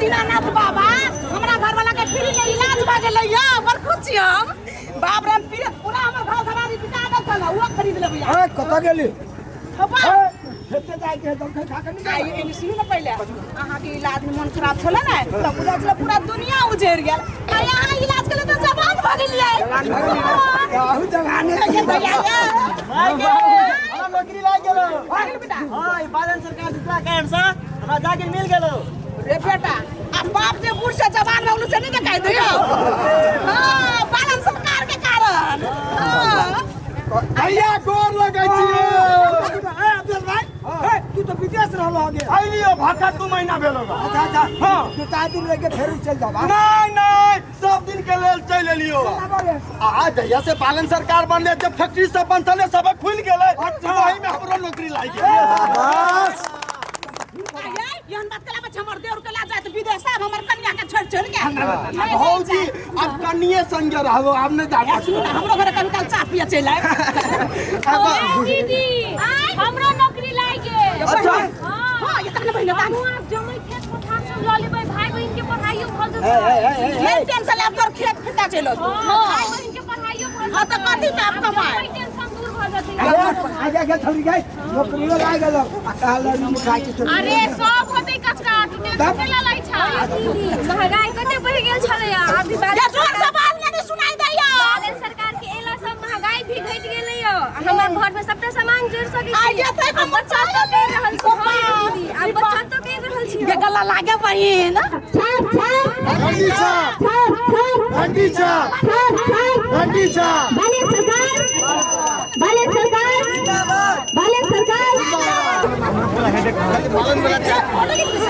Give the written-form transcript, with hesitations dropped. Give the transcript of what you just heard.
दीनानाथ बाबा हमरा घर वाला के फ्री में इलाज भऽ गेलै या बड़ खुश छी हम। बाप रे, हम पूरा हमर घर घरारी बिका गेल छल, उहो खरीद लेबै। ए, कतऽ गेली? बाबा। ए, खेते जाय के है, जलखै खा के निकल। आइ एने सुनू ने, पहिले अहाँके इलाज में मन खराब छलै ने, तऽ बुझाइ छलै पूरा दुनिया उजड़ि गेल। आ अहाँ इलाज केलियै तऽ जवान भऽ गेलियै। जवान भऽ गेली ने? अहू जवाने छी। ये भैया ये। हमरा नौकरी लागि गेलो। भऽ गेल बेटा। हाँ, ई बालन सरकार जितला कारण से हमरा जागिर मिल गेलो। रे बेटा, आ बाप जे बूढ़ से जवान भऽ गेलो से नहि देखाइ दैयो? हाँ, बालन सरकार के कारण। हाँ। भैया, गोर लगै छियै। ए, अब्दुल भाई, ए, तू तो विदेश रहल हो गे। अइलियो भाखा 2 महीना भेलो। अच्छा। हाँ। 2-4 दिन रह के फेर चल जाबा। नहीं नहीं, सब दिन के लेल चलि एलियो। आ जहिया से पालन सरकार बनले, जब फैक्ट्री सब बंद छलै, सब खुलि गेलै। वही में हमरो नौकरी लागि गेल। बस। एहन बात केला बच्चा, हमर देवर के ला जाए विदेश, आब हमर कन्या के छोड़ छोड़ के नहीं। भौजी, अब कनिए संगे रहबो, आब नहीं जाबो। सुनू ने, हमरो घरे कभी काल चाह पिए चलि आयब। दीदी, हमरो नौकरी लागि गेल। अच्छा। हाँ। हाँ, ये तक ने बहिन। हमहूँ आब जमै खेत पथार सब लऽ लेबै, भाई बहिन के पढ़ाइयो भऽ ए, जेतै। ए, ए, ए, नहीं टेंशन लेब, तोर खेत फिरता चलि अयतौ। हाँ, भाई बहिन के पढ़ाइयो भऽ हाँ, तऽ कथी पे आब आब कमाय? जमै टेंशन दूर भऽ जेतै। आजा के थोड़ी गई, नौकरियो लागि गेल आ कहल मुखाई के चोरी। अरे, सब होतै कचका, तू टेंशन केला लै छ? महंगाई कते बढ़ि गेल छलै, अभी ये जोर से बात नहीं सुनाई दैया। बादल सरकार के एला सब महंगाई भी घटि गेलै। हमर घर में सबटा सामान जोड़ सकै आ छी। जेतै। आब बच्चा तो कहि रहल छी। हाँ दीदी, आब बच्चा तो कहि रहल छी। ये गला लागे बहिन। रंडी छाप, रंडी छाप, रंडी छाप। बाले सरकार, बाले सरकार, बाले सरकार।